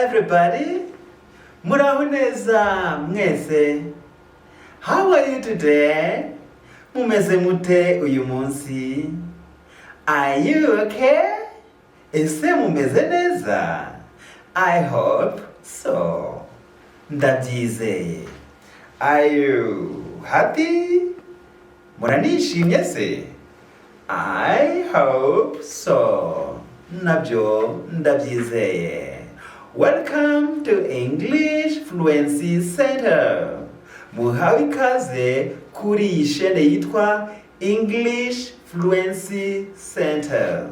Everybody. Muraho neza mwese. How are you today? Mumeze mute uyu munsi? Are you okay? Ese mumeze neza? I hope so. Ndabyizeye. Are you happy? Muranishimye se? I hope so. Nabyo ndabyizeye. Welcome to English Fluency Center. Muhawe ikaze kuri iyi shene yitwa English Fluency Center.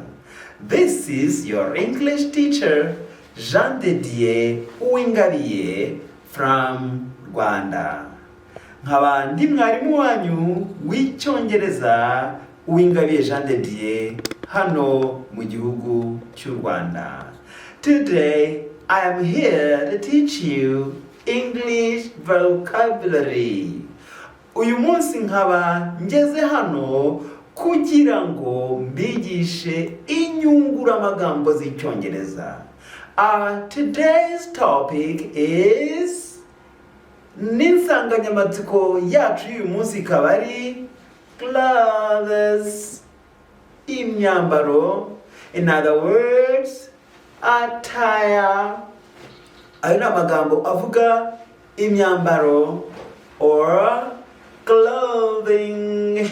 This is your English teacher, Jean de Dieu Uwingabiye from Rwanda. Nkaba ndi mwarimu wanyu w'Icyongereza, Uwingabiye Jean de Dieu, hano mu gihugu cy'u Rwanda. Today I am here to teach you English vocabulary. Uyu munsi nkaba ngeze hano kugira ngo mbigishe inyunguramagambo z'Icyongereza. Our today's topic is, n'insanganyamatsiko yacu y'uyu munsi ikaba ari clothes, imyambaro, in other words, attire. Ayo ni amagambo avuga imyambaro, or clothing,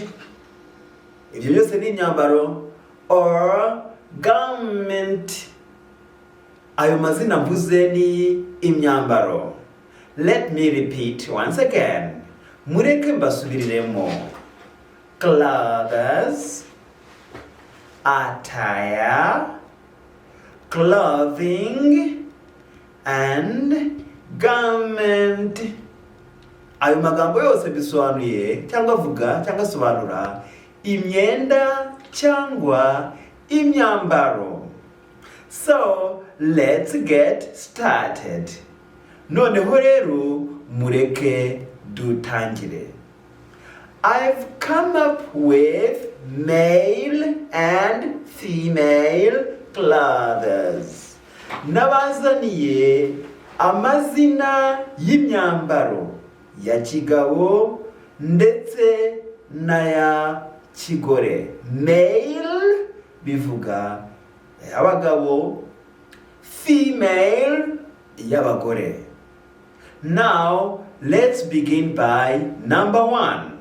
ibyo byose ni imyambaro, or garment. Ayo mazina mvuze ni imyambaro. Let me repeat once again. Mureke mbasubiriremo: clothes, attire, clothing and garment. Ayo magambo yose bisobanuye cyangwa avuga cyangwa asobanura imyenda cyangwa imyambaro. So let's get started. Noneho rero mureke dutangire. I've come up with male and female clothes. Nabazaniye amazina y'imyambaro ya kigabo ndetse n'aya kigore. Male bivuga abagabo, female y'abagore. Now let's begin by number one.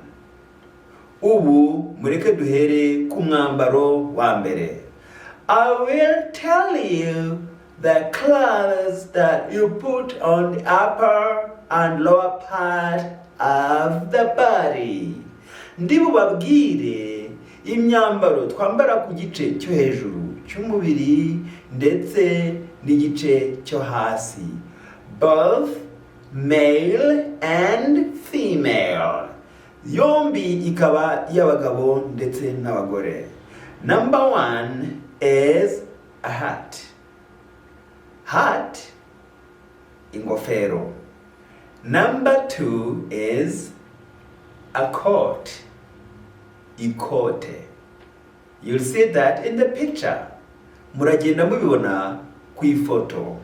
Ubu mureke duhere ku mwambaro wa mbere. I will tell you the clothes that you put on the upper and lower part of the body. Ndi bubabwire imyambaro twambara ku gice cyo hejuru cy'umubiri ndetse n'igice cyo hasi, both male and female, yombi ikaba iy'abagabo ndetse n'abagore. Number one is a hat. Hat, ingofero. Number two is a coat, ikote. You'll see that in the picture. Muragenda mubibona ku ifoto.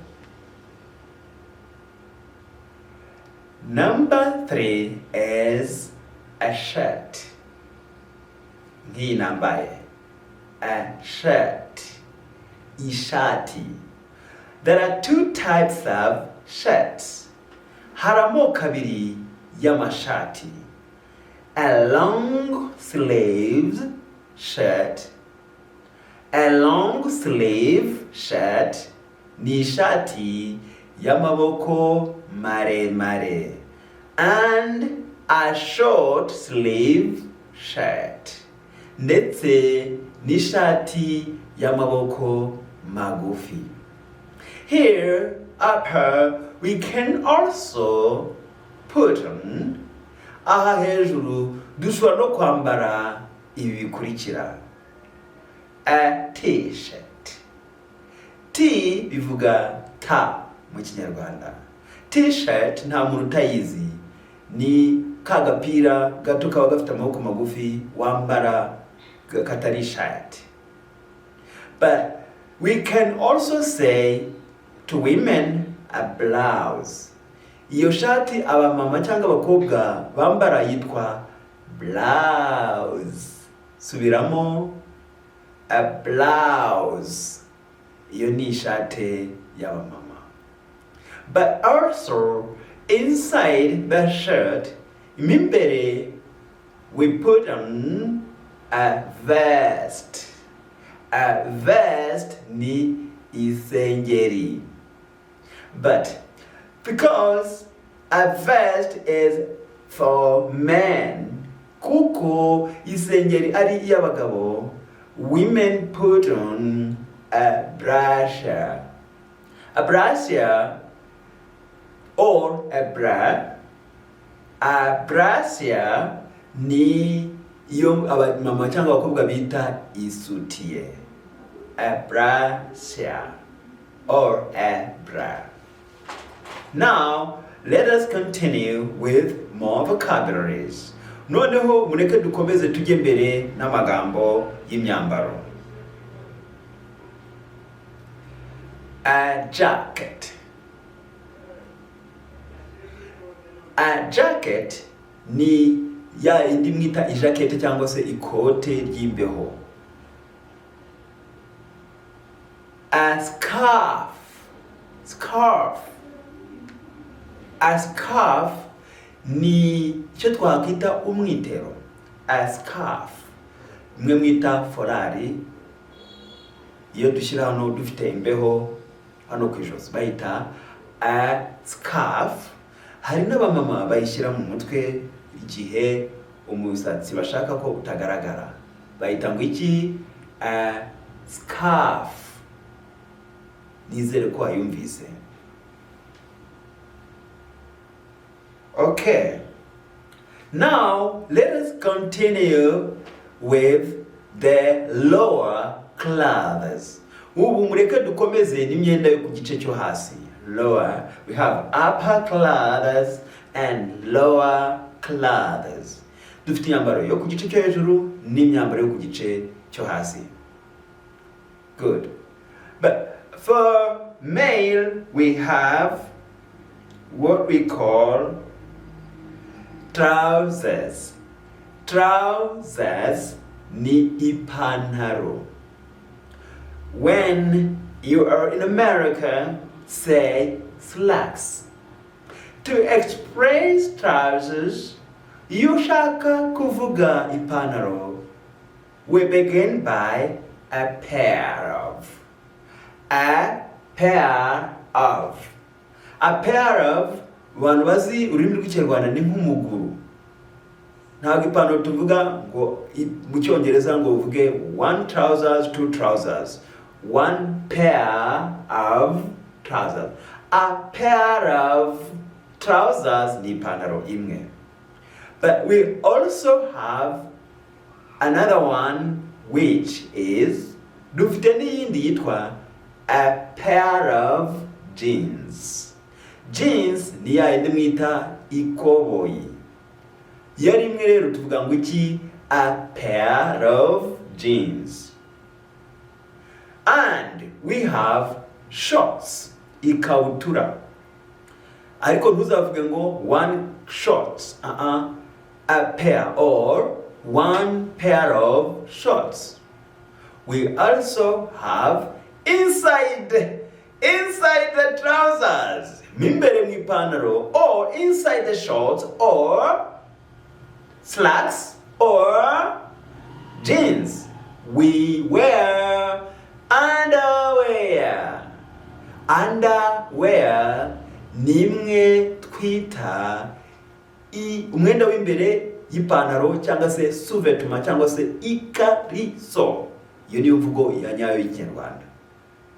Number three is a shirt. Nk'iyi nambaye, a shirt, ishati. There are two types of shirts. Hari amoko abiri y'amashati: a long sleeve shirt. A long sleeve shirt ni ishati y'amaboko maremare, and a short sleeve shirt, ndetse n'ishati y'amaboko magufi. Here upper we can also put on, aha hejuru dushobora no kwambara ibi bikurikira: a T-shirt. T bivuga ta mu Kinyarwanda. T-shirt nta muntu utayizi, ni ka gapira gato kaba gafite amaboko magufi wambara katari ishati. But we can also say to women A blouse. Iyo shati abamama cyangwa abakobwa bambara yitwa blouse. Subiramo: a blouse. Iyo ni ishati y'abamama. But also, inside the shirt, mo imbere, we put on a vest. A vest ni isengeri. But because a vest is for men, kuko isengeri ari iy'abagabo, women put on a brassiere. A brassiere or a bra. A brassiere ni iyo abamama cyangwa abakobwa bita isutiye. A brassiere or a bra. Now let us continue with more vocabularies. Noneho mureke dukomeze tujye mbere n'amagambo y'imyambaro. A jacket. A jacket ni ya indi mwita ijakete cyangwa se ikote ry'imbeho. A scarf. Scarf. A scarf ni icyo twakwita umwitero. A scarf imwe mwita forari, iyo dushyira hano dufite imbeho hano ku ijosi bayita a scarf. Hari n'abamama bayishyira mu mutwe igihe umusatsi bashaka ko utagaragara, bayita ngo iki? A scarf. Nizere ko wayumvise. Okay, now let us continue with the lower clothes. Ubu mureke dukomeze n'imyenda yo ku gice cyo hasi. Lower, we have upper clothes and lower clothes. Dufite imyambaro yo ku gice cyo hejuru n'imyambaro yo ku gice cyo hasi. Good. But for male, we have what we call trousers. Trousers ni ipantaro. When you are in America, say slacks. To express trousers, iyo ushaka kuvuga ipantaro, we begin by a pair of. A pair of. A pair of, abantu bazi ururimi rw'Ikinyarwanda, ni nk'umuguru. Ntabwo ipantaro tuvuga ngo mu Cyongereza ngo uvuge one trousers, two trousers. One pair of trousers. A pair of trousers ni ipantaro imwe. But we also have another one, which is, dufite n'iyindi yitwa a pair of jeans. Jeans ni ya yindi mwita ikoboyi. Iyo ari imwe rero tuvuga ngo iki? A pair of jeans. And we have shorts, ikabutura. Ariko ntuzavuge ngo one shorts, a pair or one pair of shorts. We also have inside the trousers, mo imbere mu ipantaro, or inside the shorts or slacks or jeans, we wear underwear. Underwear ni imwe twita umwenda w'imbere y'ipantaro cyangwa se sous-vêtement cyangwa se ikariso. Iyo niyo mvugo ya nyayo y'Ikinyarwanda.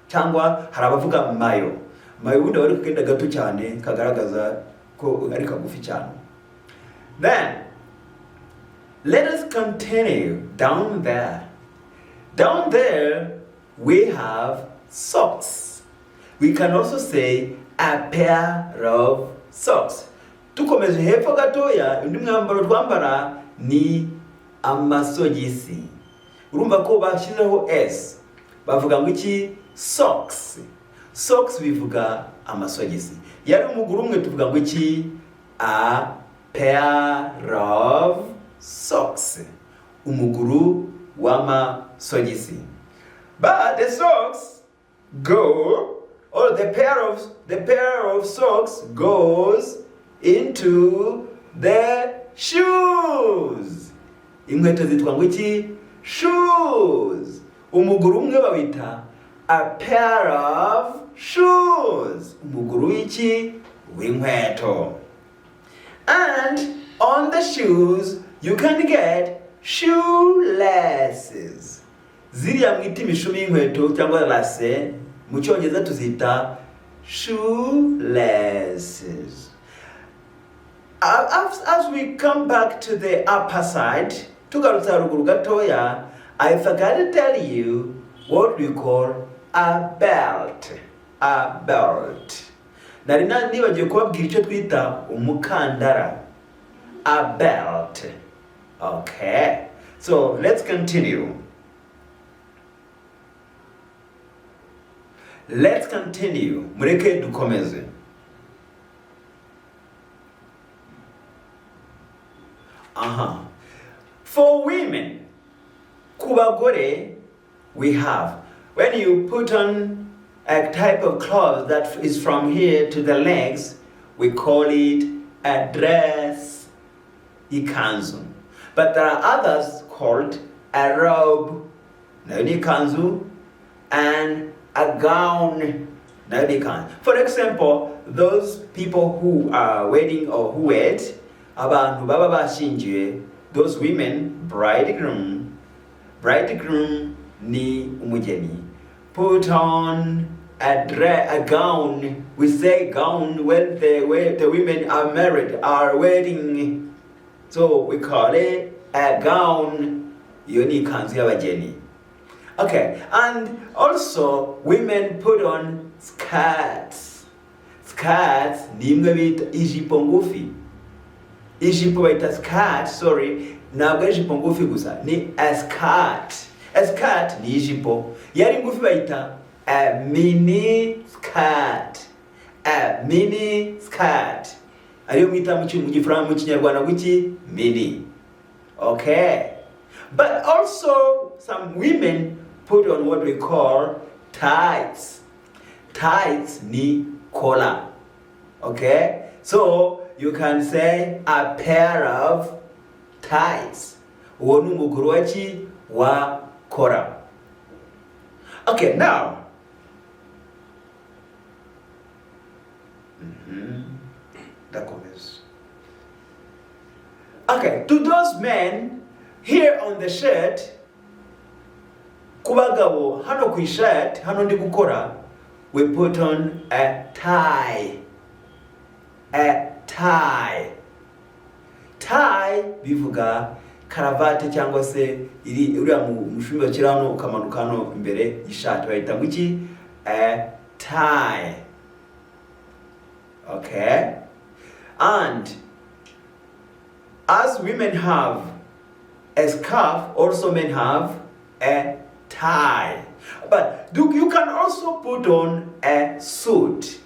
Cyangwa hari abavuga mayo. Mayo ubundi aba ari akenda gato cyane kagaragaza ko ari kagufi cyane. Then let us continue down there. Down there we have socks. We can also say a pair of socks. Dukomeje hepfo gatoya, undi mwambaro twambara ni amasogisi. Urumva ko bashyizeho s, bavuga ngo iki? Socks. Socks bivuga amasogisi. Yari umuguru umwe tuvuga ngo iki? A pair of socks. Umuguru w'amasogisi. But the socks go, or the pair of socks goes into the shoes. Inkweto zitwa ngo iki? Shoes. Umuguru umwe bawita a pair of shoes. Umuguru w'iki? W'inkweto. And on the shoes you can get shoelaces. Ziriya mwita imishumi y'inkweto cyangwa lacets, mu Cyongereza tuzita shoelaces. As we come back to the upper side, tugarutse haruguru gatoya, I forgot to tell you what we call a belt. A belt. Nari nibagiwe kubabwira icyo twita umukandara. A belt. Okay. So let's continue. Let's continue. Mureke dukomeze. Aha. For women, ku bagore, we have, when you put on a type of cloth that is from here to the legs, we call it a dress, ikanzu. But there are others called a robe, nayo ni ikanzu, and a gown, nayo ni ikanzu. For example, those people who are wedding or who wed, abantu baba bashyingiwe, those women, bridegroom, bridegroom ni umugeni, put on a dress, a gown. We say gown when the women are married, are wedding. So we call it a gown. Iyo ni ikanzu y'abageni. Okay, and also women put on skirts. Skirts ni imwe bita ijipo ngufi. Ijipo bayita skirt, sorry, ntabwo ari ijipo ngufi gusa, ni a skirt. A skirt ni ijipo. Yari ngufi bayita a mini skirt. A mini skirt. Ariyo mwita mu Gifaransa, mu Kinyarwanda guki? Mini. Okay. But also some women put on what we call tights. Tights ni kola. Okay? So you can say a pair of tights. Uwo ni umuguru wa ki? Wa kora. Okay, now. Ndakomeza. Okay, to those men here on the shirt, ku bagabo hano ku ishati, hano ndi gukora, we put on a tie. A tie. Tie bivuga karavate cyangwa se iri uriya mushumi bashyira hano ukamanuka hano imbere y'ishati bayita ngo iki? A tie. Okay? And as women have a scarf, also men have a tie. But you can also put on a suit.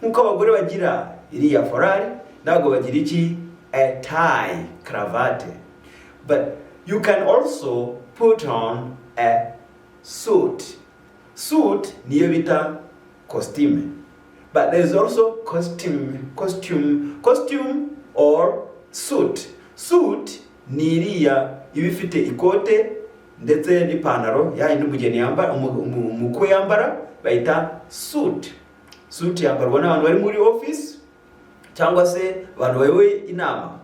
Nkuko abagore bagira iriya forari, ntabwo bagira iki? A tie, cravate. But you can also put on a suit. Suit niyo bita costume. But there's also costume, costume, costume or suit. Suit ni iriya iba ifite ikote ndetse n'ipantaro yayindi umugeni yambara, umukwe yambara, bayita suit. Suit yambarwa n'abantu bari muri office cyangwa se abantu bayoboye inama.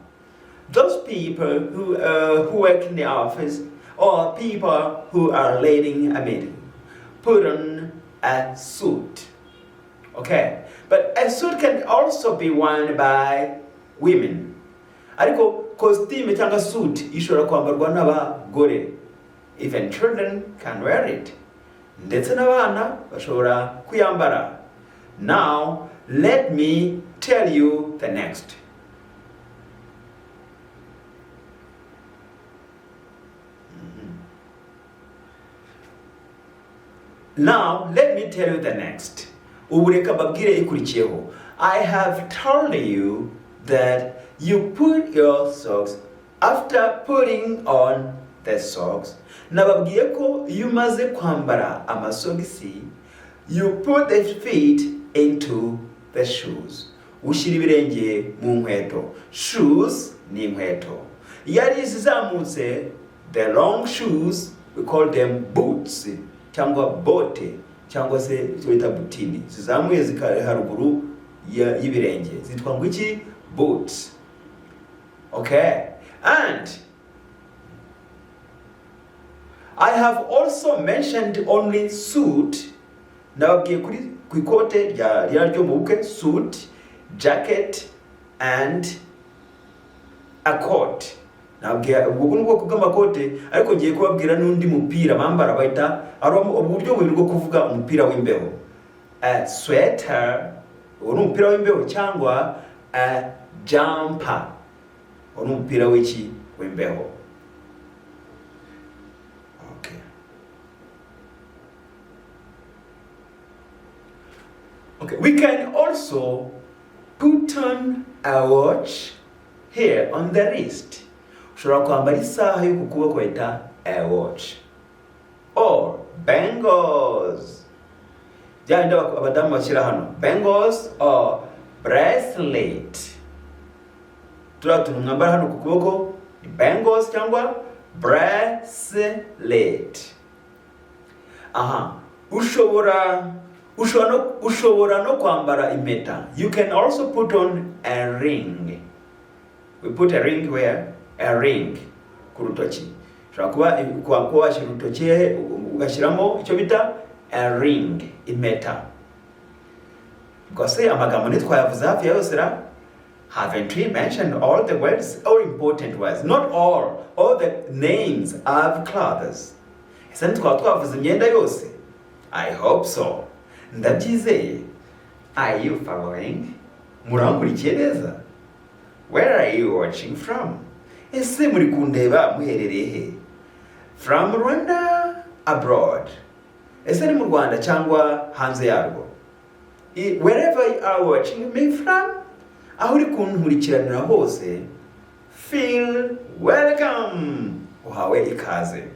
Those people who work in the office or people who are leading a meeting put on a suit. Okay, but a suit can also be worn by women. Ariko costume cyangwa suit ishobora kwambarwa n'abagore. Even children can wear it. Ndetse n'abana bashobora kuyambara. Now, let me tell you the next. Now, let me tell you the next. Ubu reka mbabwire ikurikiyeho. I have told you that you put your socks after putting on the socks. Nababwiye ko iyo umaze kwambara amasogisi, you put the feet into the shoes. Ushyira ibirenge mu nkweto. Shoes ni inkweto. Iyo ari izizamutse, the long shoes, we call them boots cyangwa bote cyangwa se icyo bita butini zizamuye zikari haruguru y'ibirenge zitwa ngo iki? Boots. Okay, and I have also mentioned only suit. Nababwiye kuri ku ikote rya ryo mu bukwe, suit, jacket and a coat. Nababwiye ubwo ni ubwoko bw'amakote, ariko ngiye kubabwira n'undi mupira bambara bahita ari uburyo bubiri bwo kuvuga umupira w'imbeho. A sweater, uwo ni umupira w'imbeho, cyangwa a jumper, uwo ni umupira w'iki? W'imbeho. Okay, we can also put on a watch here on the wrist. Ushobora kwambara isaha yo ku kuboko bayita a watch or bangles, bya bindi abadamu bashyira hano, bangles or bracelet. Turiya tuntu mwambara hano ku kuboko ni bangles cyangwa bracelet. Aha ushobora no kwambara impeta. You can also put on a ring. We put a ring where? A ring ku rutoki. Ushobora kuba washyira urutoki hehe ugashyiramo icyo bita a ring, impeta. Ubwo se amagambo ntitwayavuze hafi ya yose ra? Haven't we mentioned all the words, all important words? Not all the names of clothes. Ese ntitwaba twavuze imyenda yose? I hope so. Ndabyizeye. Are you following? Murankurikiye neza? Where are you watching from? Ese muri kundeba muherereye he? From Rwanda, abroad? Ese ni mu Rwanda cyangwa hanze yarwo? Wherever you are watching me from, aho uri kunkurikiranira hose, feel welcome. Uhawe ikaze.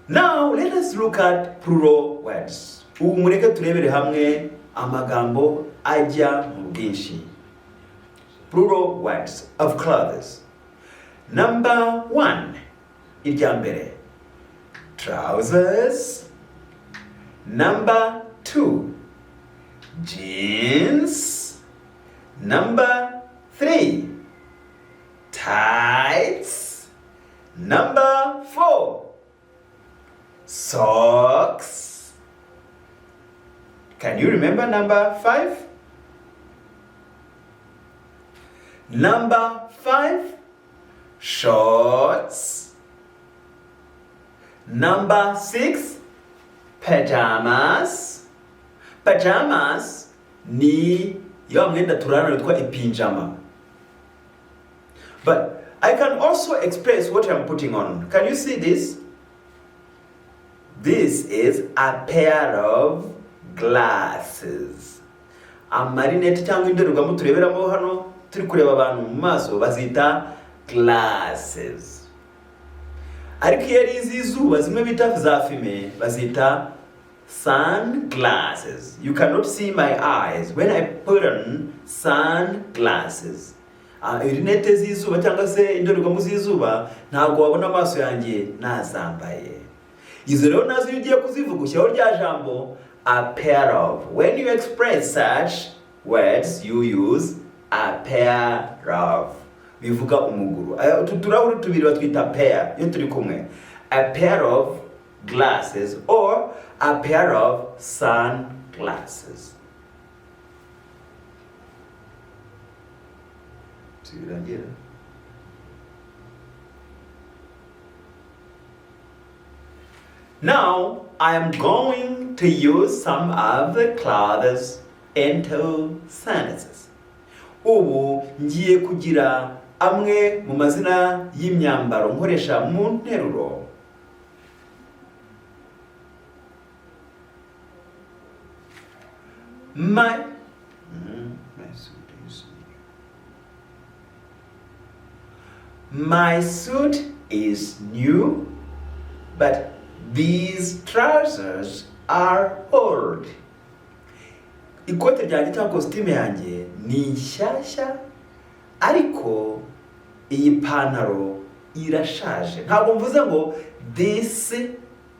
Now let us look at plural words. Ubu mureke turebere hamwe amagambo ajya mu bwinshi. Plural words of clothes. Number one, irya mbere, trousers. Number two, jeans. Number three, tights. Number four, socks. Can you remember number five? Number five, shorts. Number six, pajamas. Pajamas ni ya mwenda turarana witwa ipinjama. But I can also express what I'm putting on. Can you see this? This is a pair of glasses. Amarinete cyangwa indorerwamo tureberamo hano turi kureba abantu mu maso bazita glasses. Ariko iyo ari iz'izuba zimwe bita za fumé bazita sunglasses. You cannot see my eyes when I put on sunglasses. Rinete z'izuba cyangwa se indorerwamo z'izuba ntabwo wabona amaso yanjye nazambaye. Izo rero nazo iyo ugiye kuzivuga ushyiraho rya jambo a pair of. When you express such words, you use a pair of. Bivuga umuguru. Utu turahuri tubiri batwita pair iyo turi kumwe. A pair of glasses or a pair of sunglasses. Si birangira? Now I am going to use some of the clothes into sentences. Ubu ngiye kugira amwe mu mazina y'imyambaro nkoresha mu nteruro. My suit is new. My suit is new, but these trousers are old. Ikote ryanjye cyangwa kositimu yanjye ni nshyashya, ariko iyi pantaro irashaje. Ntabwo mvuze ngo "this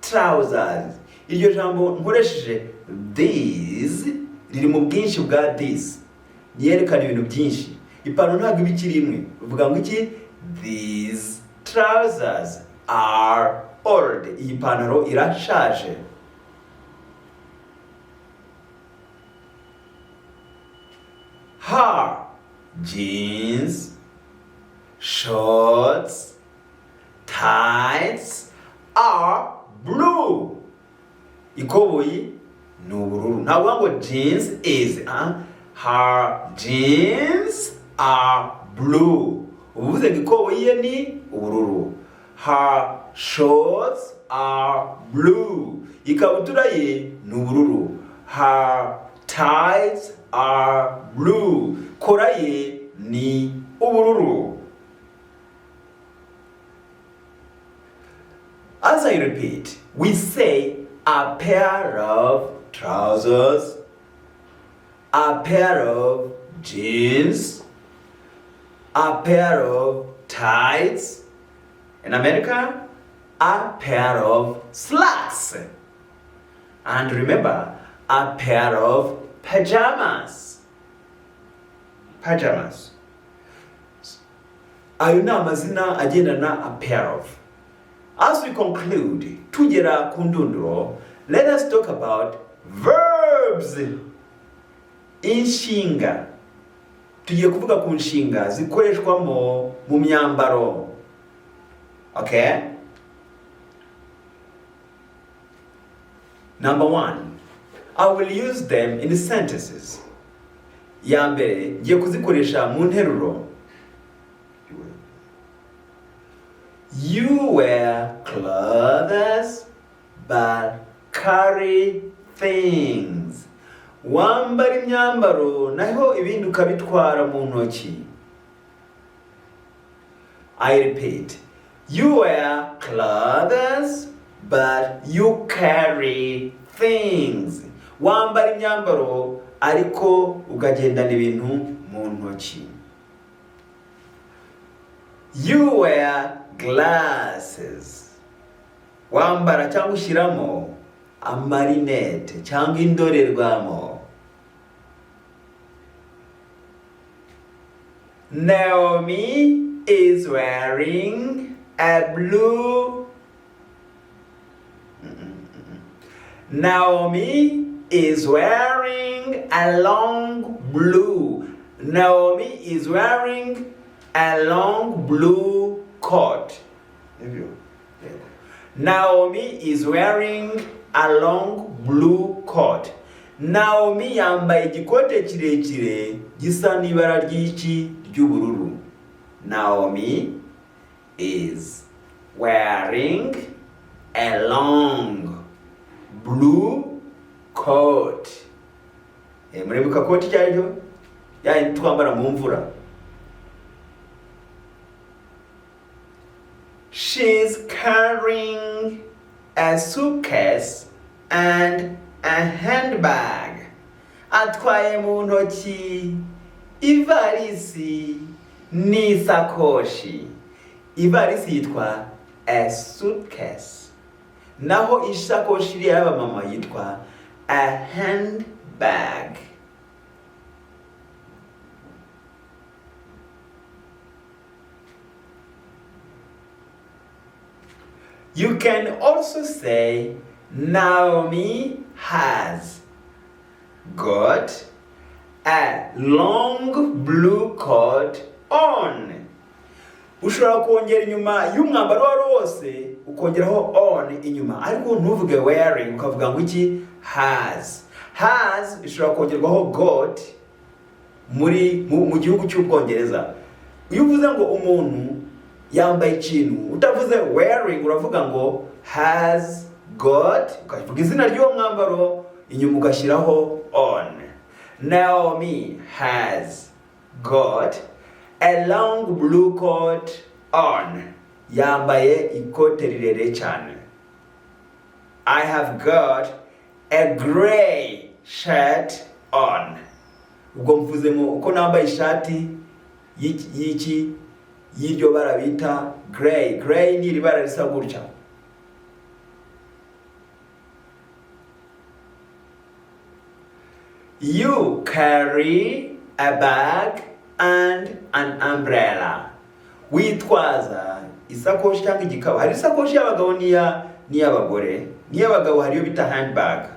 trousers". Iryo jambo nkoresheje "these" riri mu bwinshi bwa "this", yerekana ibintu byinshi. Ipantaro ntabwo iba ikiri imwe. Uvuga ngo iki? "These trousers are old." Iyi pantaro irashaje. Her jeans, shorts, tights are blue. Ikoboyi ni ubururu. Ntabwo ngo "jeans is". Her jeans are blue. Uvuze ngo ikoboyi ye ni ubururu. Her shorts are blue. Ikabutura ye ni ubururu. Her tights are blue. Kora ye ni ubururu. As I repeat, we say a pair of trousers, a pair of jeans, a pair of tights. In America, a pair of slacks. And remember, a pair of pajamas. Pajamas. Ayo ni amazina agendana a pair of. As we conclude, tugera ku ndunduro, let us talk about verbs. Inshinga. Tugiye kuvuga ku nshinga zikoreshwamo mu myambaro. Okay? Number one, I will use them in sentences. Ya mbere, ngiye kuzikoresha mu nteruro. You wear clothes but carry things. Wambara imyambaro naho ibindi ukabitwara mu ntoki. I repeat, you wear clothes but you carry things. Wambara imyambaro ariko ukagendana ibintu mu ntoki. You wear glasses. Wambara cyangwa ushyiramo amarinete cyangwa indorerwamo. Naomi is wearing a blue. Naomi is wearing a long blue. Naomi is wearing a long blue coat. Naomi is wearing a long blue coat. Naomi yambaye igikote kirekire gisa n'ibara ry'iki ry'ubururu. Naomi is wearing a long blue coat. Muribuka koti icyo ari cyo? Ya twambara mu mvura. She's carrying a suitcase and a handbag. Atwaye mu ntoki ivarisi n'isakoshi. Ivarisi yitwa a suitcase. Naho isakoshi iriya y'abamama yitwa a handbag. You can also say Naomi has got a long blue coat on. Ushobora kongera inyuma y'umwambaro uwo ari wo wose ukongeraho "on" inyuma, ariko ntuvuge "wearing", ukavuga ngo iki? "Has". "Has" ishobora kongerwaho "got" muri mu gihugu cy'Ubwongereza. Iyo uvuze ngo umuntu yambaye ikintu utavuze "wearing", uravuga ngo "has got", ukavuga izina ry'uwo mwambaro, inyuma ugashyiraho "on". Naomi has got a long blue coat on. Yambaye ikote rirerire cyane. I have got a gray shirt on. Ubwo mvuze ngo uko nambaye ishati y'iki y'iryo bara bita gray. Gray ni iri bara risa gutya. You carry a bag and an umbrella. Witwaza isakoshi cyangwa igikapu. Hari isakoshi y'abagabo n'iy'abagore. N'iy'abagabo hariyo bita handbag.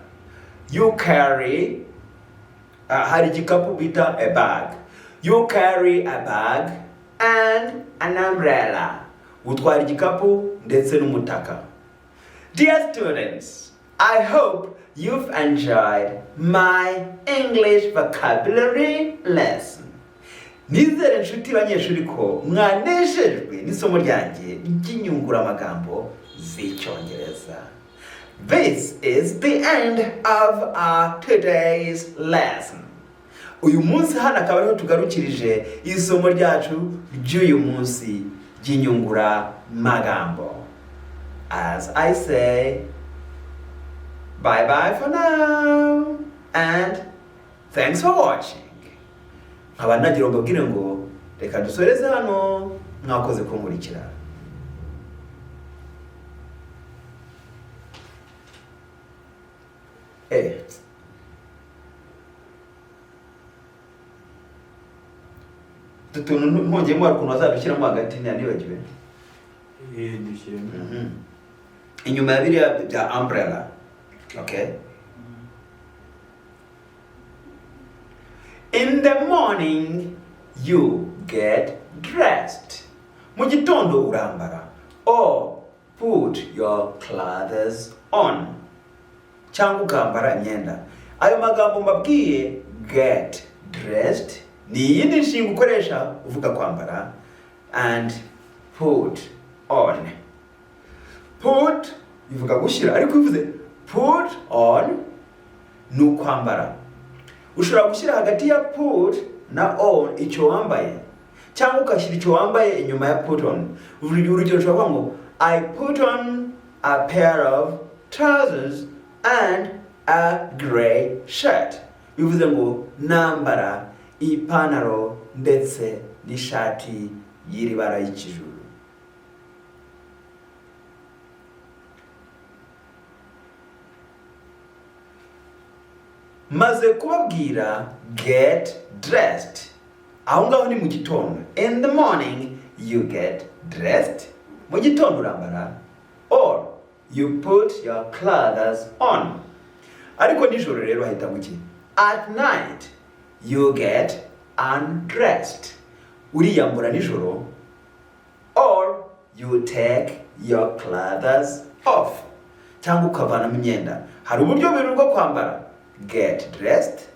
You carry hari igikapu bita a bag. You carry a bag and an umbrella. Utwara igikapu ndetse n'umutaka. Dear students, I hope you've enjoyed my English vocabulary lesson. Nizere nshuti banyeshuri ko mwanejejwe n'isomo ryanjye ry'inyunguramagambo z'Icyongereza. This is the end of our today's lesson. Uyu munsi hano akaba ariho tugarukirije isomo ryacu ry'uyu munsi ry'inyunguramagambo. As I say, bye bye for now and thanks for watching. Nkaba nagira ngo mbabwire ngo reka dusoreze hano, mwakoze kunkurikira. Utu tuntu ntongeyemo, hari ukuntu bazadushyiramo hagati, nibagiwe. Dushyiremo. Inyuma ya biriya bya umbrella. Okay, in the morning you get dressed. Mu gitondo urambara, or put your clothes on, cyangwa ukambara imyenda. Ayo magambo mbabwiye, get dressed ni iyindi nshinga ukoresha uvuga kwambara, and put on. Put bivuga gushyira, ariko bivuze put on ni ukwambara. Ushobora gushyira hagati ya put na on icyo wambaye, cyangwa ugashyira icyo wambaye inyuma ya put on. Urugero, ushobora kuvuga ngo "I put on a pair of trousers and a grey shirt." Bivuze ngo nambara ipantaro ndetse n'ishati y'iri bara y'ikijuju. Maze kubabwira get dressed, aho ngaho ni mu gitondo. In the morning you get dressed, mu gitondo urambara, or you put your clothes on. Ariko nijoro rero hahita ngo iki? At night you get undressed, uriyambura nijoro, or you take your clothes off, cyangwa ukavanamo imyenda. Hari uburyo bubiri bwo kwambara: get dressed,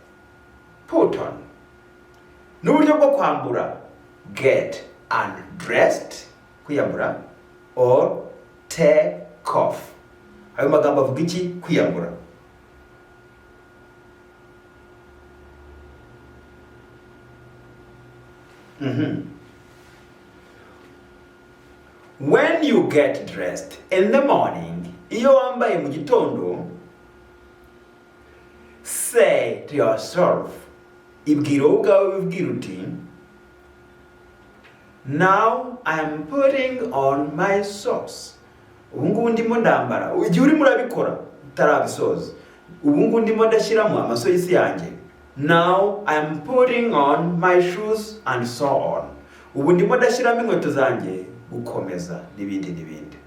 put on, n'uburyo bwo kwambura: get undressed, kwiyambura, or take off. Ayo magambo avuga iki? Kwiyambura. When you get dressed in the morning, iyo wambaye mu gitondo, say to yourself, ibwira wowe ubwawe, wibwira uti: "Now I am putting on my socks." Ubu ngubu ndimo ndambara. Igihe urimo urabikora utarabisoza, ubu ngubu ndimo ndashyiramo amasogisi yanjye. Now I am putting on my shoes, and so on. Ubu ndimo ndashyiramo inkweto zanjye, gukomeza n'ibindi n'ibindi.